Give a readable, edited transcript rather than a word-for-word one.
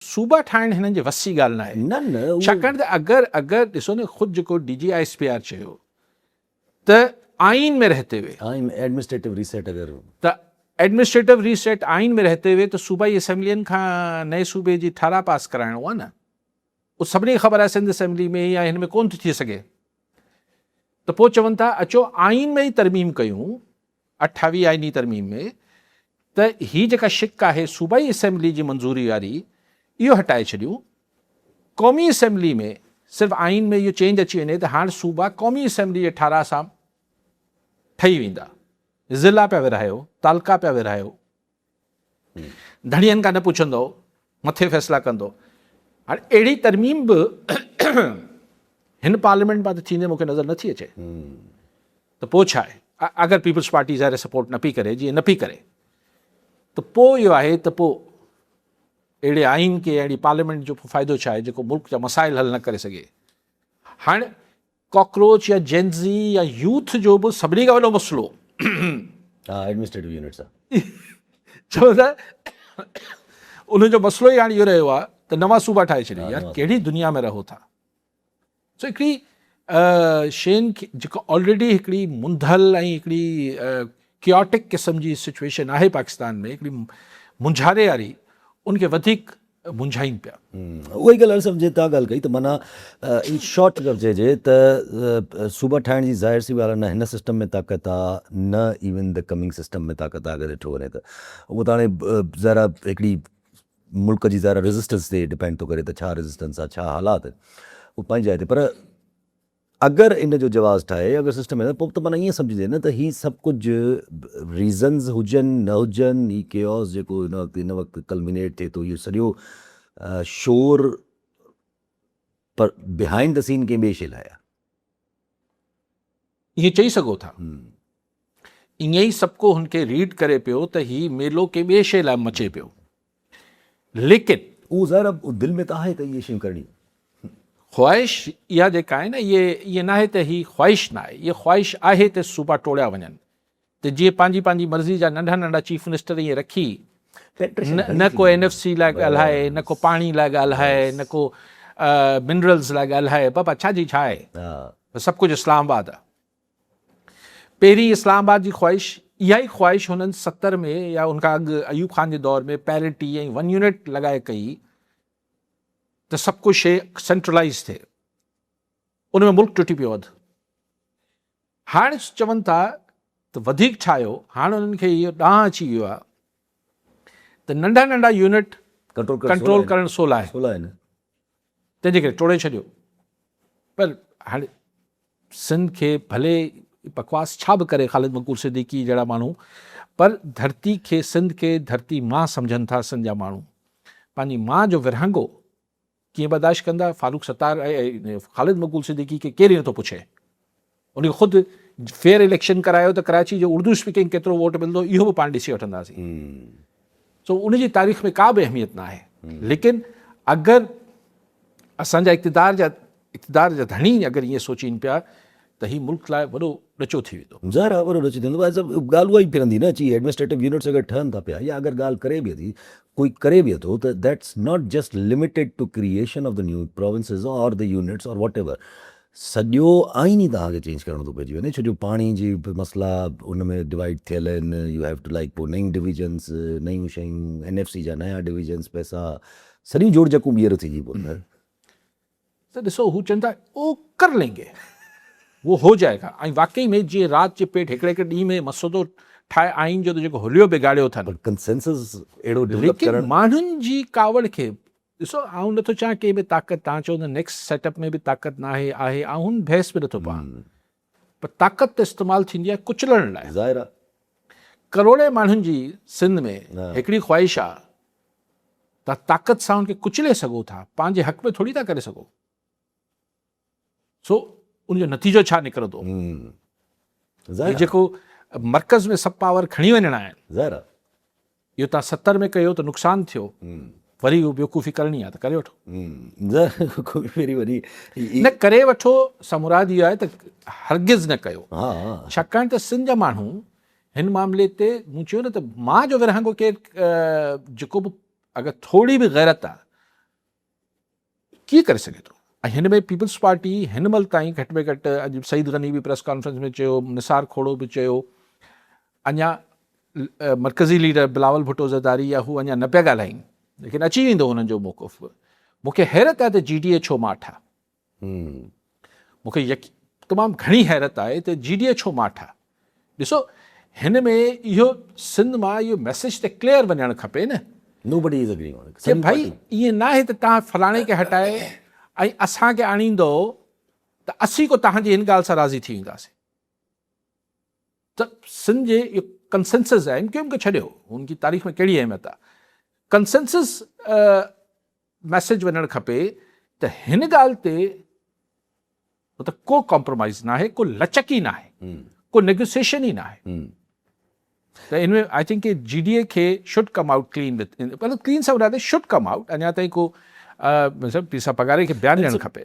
صوبا ٺاهڻ هنن جي وس جي ڳالهه ناهي. نه نه اهو. ڇاڪاڻ ته اگر اگر ڏسو نه خود جيڪو D G I S P R چيو ته آئين ۾ رهتي هوئي. آئين ايڊمنسٽريٽو ريسيٽ اگر. ته ايڊمنسٽريٽو ريسيٽ آئين ۾ رهتي هوئي ته صوبائي اسيمبلين کان نئين صوبي جي ٺهراء پاس ڪرائڻو آهي نه. اهو سڀني کي خبر آهي سنڌ اسيمبلي ۾ يا هن ۾ ڪونه ٿو ٿي سگهي. ته پوء چون ٿا اچو آئين ۾ ئي ترميم ڪيون 28 آئيني ترميم ۾ ته هي جيڪا شق آهي صوبائي اسيمبلي جي منظوري واري اهو هٽائي ڇڏيون، قومي اسيمبلي ۾ صرف آئين ۾ اهو چينج اچي وڃي ته هاڻ صوبا قومي اسيمبلي جي ٺهراء سان ٺهي ويندا، ضلعا پيا ورهايو، تعلقا پيا ورهايو، ڌڻين کان نه پڇندو، مٿي فيصلا ڪندو. هاڻي اهڙي ترميم به هن پارليامينٽ مان ته ٿيندي مون کي نظر نٿي اچي ته پوء ڇا آهي؟ اگر پيپلز پارٽي ظاهر سپورٽ نه پئي ڪري، جيئن نه پئي ڪري ته پوء اهو آهي ته پوء اهڙي آئين کي اهڙي پارليامينٽ جو فائدو ڇا آهي جيڪو ملڪ جا مسائل حل نه ڪري سگهي. هاڻي ڪاڪروچ يا جين زي يا يوٿ جو به سڀني کان وڏو مسئلو ها ايڊمنسٽريٽو يونٽس آ ڇو ته ان جو مسئلو ئي هاڻي اهو رهيو آ ته نوان صوبا ٺاهي ڇڏيو يار ڪهڙي دنيا ۾ رهو ٿا سو هڪڙي شين کي جيڪو آلريڊي هڪڙي منڌل ۽ هڪڙي ڪياٽڪ قسم جي سچويشن آهي پاڪستان ۾ هڪڙي منجهاري واري ان کي وڌيڪ منجهائين پيا. اها ئي ڳالهه سمجهي تان ڳالهه ڪئي ته معنيٰ ان شارٽ اگر چئجي ته صوبا ٺاهڻ جي ظاهر سي ڳالهه نه هن سسٽم ۾ طاقت آ نه ايون the coming system ۾ طاقت آ اگر ڏٺو وڃي ته اهو ته هاڻي ظاهر آ هڪڙي ملڪ جي ظاهر آ ريزسٽنس تي ڊپينڊ ٿو ڪري ته ڇا ريزسٽنس آ ڇا حالات آهن اهو پنهنجي جاء تي پر اگر ان جو جواز ٺاهي اگر سسٽم ۾ پوء ته معنيٰ ائين سمجهجي نه ته هي سڀ ڪجهه ريزنز هجن نه هجن هي ڪيوس جيڪو هن وقت هن وقت ڪلمينيٽ ٿئي ٿو اهو سڄو شور پر بيهائنڊ the سين ڪنهن ٻئي شي لاء آهي. ائين چئي سگهو ٿا. ائين ئي سڀ ڪو هن کي ريڊ ڪري پيو ته هي ميلو ڪنهن ٻئي شي لاء مچي پيو. ليڪن. اهو ظاهر آهي دل ۾ ته آهي ته اهي شيون ڪرڻيون. خواهش اها جيڪا آهي نه اهي ائين ناهي ته هي خواهش ناهي، اهي خواهش آهي ته صوبا ٽوڙيا وڃن ته جيئن پنهنجي پنهنجي مرضي جا ننڍا ننڍا چيف منسٽر ائين رکي نه ڪو اين ايف سي لاء ڳالهائي نه ڪو پاڻي لاء ڳالهائي نه ڪو منرلز لاء ڳالهائي بابا ڇا جي ڇا آهي سڀ ڪجهه اسلام آباد آهي. پهرين اسلام آباد جي خواهش، اها ئي خواهش هنن 70 ۾ يا ان کان اڳ ايوب خان جي دور ۾ پيرٽي ۽ ون يونٽ لڳائي ڪئي ته سڀ ڪجهه شيء سينٽرلائيز ٿئي. ان ۾ ملڪ ٽٽي پيو اڌ. هاڻ چون ٿا ته وڌيڪ ٺاهيو، هاڻ انهن کي اهو ڏانء اچي ويو آهي ته ننڍا ننڍا يونٽ ڪنٽرول ڪرڻ سولا آهن، تنهن جي ڪري ٽوڙي ڇڏيو. پر هاڻي سنڌ کي ڀلي بڪواس ڇا به ڪري خالد مقبول صديقي جهڙا ماڻهو پر ڌرتي کي سنڌ کي ڌرتي مان سمجهن ٿا سنڌ جا ماڻهو پنهنجي مان جو ورهاڱو ڪيئن برداشت ڪندا فاروق ستار ۽ خالد مقبول صديقي کي ڪير ئي نٿو پڇي ان کي خود فيئر اليڪشن ڪرايو ته ڪراچي جو اردو اسپيڪنگ ڪيترو ووٽ ملندو اهو به پاڻ ڏسي وٺنداسين سو ان جي تاريخ ۾ ڪا به اهميت نه آهي ليڪن اگر اسان جا اقتدار جا اقتدار جا ڌڻي اگر ائين سوچين پيا ته هي ملڪ لاء وڏو ڏچو ٿي ويندو. ظاهر آهي وڏو ڏچو ٿيندو. ڳالهه اها ئي ڦرندي نه چي ايڊمنسٽريٽو يونٽس اگر ٺهن ٿا پيا يا اگر ڳالهه ڪري به ٿي ڪوئي ڪري به ٿو ته that's not just limited to creation of the new provinces or the units or whatever سڄو آئين ئي توهان کي چينج ڪرڻو ٿو پئجي وڃي ڇو جو پاڻي جي مسئلا ان ۾ ڊوائيڊ ٿيل آهن you have two like پوء نيون ڊويزنس نيون شيون اين ايف سي جا نيا ڊويزنس پئسا سڄيون جوڙجڪون ٻيهر ٿي پون. ته ڏسو هو چون ٿا او ڪر لين گي وو هو جائي گا ۽ واقعي ۾ جيئن رات جي پيٽ هڪڙي هڪڙي ڏينهن ۾ مسودو ٺاهي آئين جو ته جيڪو حليو بگاڙيو اٿن. پر ڪنسينسس اهڙو ڊولپ ڪرڻ. ليڪن ماڻهن جي ڪاوڙ کي ڏسو آئون نٿو چاهيان ڪنهن ۾ طاقت توهان چئو ته نيڪسٽ سيٽ اپ ۾ به طاقت ناهي آهي آئون هن بحث ۾ نٿو پوان پر طاقت ته استعمال ٿيندي آهي ڪچلڻ لاء. ظاهر آهي. ڪروڙين ماڻهن جي سنڌ ۾ هڪڙي خواهش آهي توهان طاقت سان ان کي ڪچلي سگهو ٿا، پنهنجي حق ۾ ٿوري ٿا ڪري سگهو. سو ان جو نتيجو ڇا نڪرندو؟ هي جيڪو مرڪز ۾ سڀ پاور کڻي وڃڻا آهن، اهو توهان 70 ۾ ڪيو ته نقصان ٿيو، وري اهو بيوقوفي ڪرڻي آهي ته ڪري وٺو. نه ڪري وٺو سان مراد اهو آهي ته هرگز نه ڪيو، ڇاڪاڻ ته سنڌ جا ماڻهو هن معاملي تي مون چيو نه ته مان جو ورهاڱو ڪير جيڪو به اگر ٿوري به غيرت آ ڪيئن ڪري سگهي ٿو؟ ۽ هن ۾ پيپلز پارٽي هن مهل تائين گهٽ ۾ گهٽ اڄ سعيد غني به پريس ڪانفرنس ۾ چيو، نثار کوڙو به چيو، اڃا مرڪزي ليڊر بلاول ڀٽو زرداري يا هو اڃا نه پيا ڳالهائين، ليڪن اچي ويندو هنن جو موقف به. مون کي حيرت آهي ته جي ڊي اي ڇو ماٺ آهي. مون کي تمام گهڻي حيرت آهي ته جي ڊي اي ڇو ماٺ آهي. ڏسو هن ۾ اهو سنڌ مان اهو ميسيج ته ڪليئر وڃڻ کپي نه. Nobody is agreeing on it. ڪي ڀائي ائين ناهي ته توهان فلاڻي کي هٽائي ۽ اسان کي آڻيندو ته اسين ڪو توهان جي هن ڳالهه سان راضي ٿي وينداسين. ته سنڌ جي اهو ڪنسنسس آهي، ايم ڪيو ايم کي ڇڏيو ان جي تاريخ ۾ ڪهڙي اهميت آهي. ڪنسنسس ميسيج وڃڻ کپي ته هن ڳالهه تي مطلب ڪو ڪمپرومائز ناهي، ڪو لچڪ ئي ناهي، ڪو نيگوسيشن ئي ناهي. ته ان ۾ I think G D A کي should come out clean with مطلب ڪلين سان مراد should come out اڃا تائين ڪو مطلب پير صاحب پگهاري کي بيان ڏيڻ کپي.